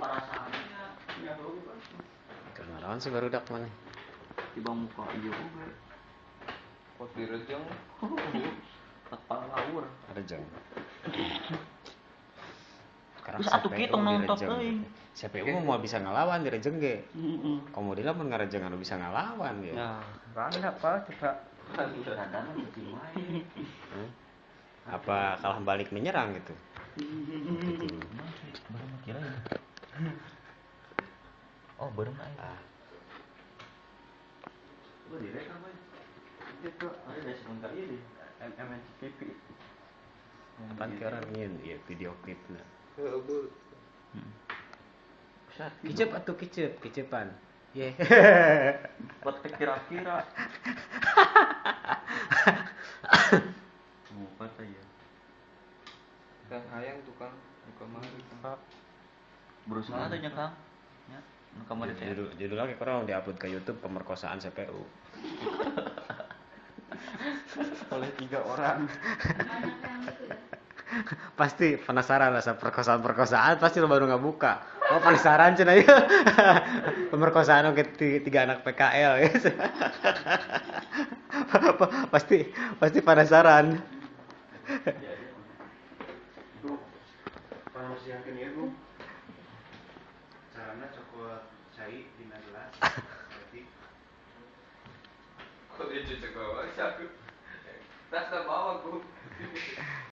Perasaannya Ya oge Pak. Kenalan sih barudak mana. Tiba muka ieu oge. Kot direjeng. Kepala laur. Rejeng. Terus atuh kieu tong nonton teuing. CPU mah moal bisa ngelawan direjeng ge. Heeh. Komo di lamun ngarejeng anu bisa ngelawan ge. Nah, randa Pak coba. Kadang jadi wae. Hmm? Apa kalah balik menyerang gitu. Gitu. Baru mah kira ya. Oh, baru mah. Ah, Gua direkam we. Itu Ada dari sebentar ini. MNCTV. apaan ke orang nyin ieu video klipna. Heeh, Bu. Buset, Kicep atuh kicep, kicepan. Ye. Buat kira-kira. Muka teh ya. Kang hayang tukang nu kamari Kang. Berusaha teh nya Kang. Ya, nu kamari teh. Judul judulnya kayak kurang diupload ke YouTube pemerkosaan CPU. Oleh 3 orang. Banyak yang itu ya. Pasti penasaran rasa perkosaan-perkosaan pasti lo baru nggak buka. Oh penasaran cenah ieu. Pemerkosaan oke tiga anak PKL gitu. Pasti pasti penasaran. Tuh, promosiankeun ieu, Bu. Carana cokot cai dina gelas. Berarti Kok dia cecek bawa sih aku. Tas bawa aku.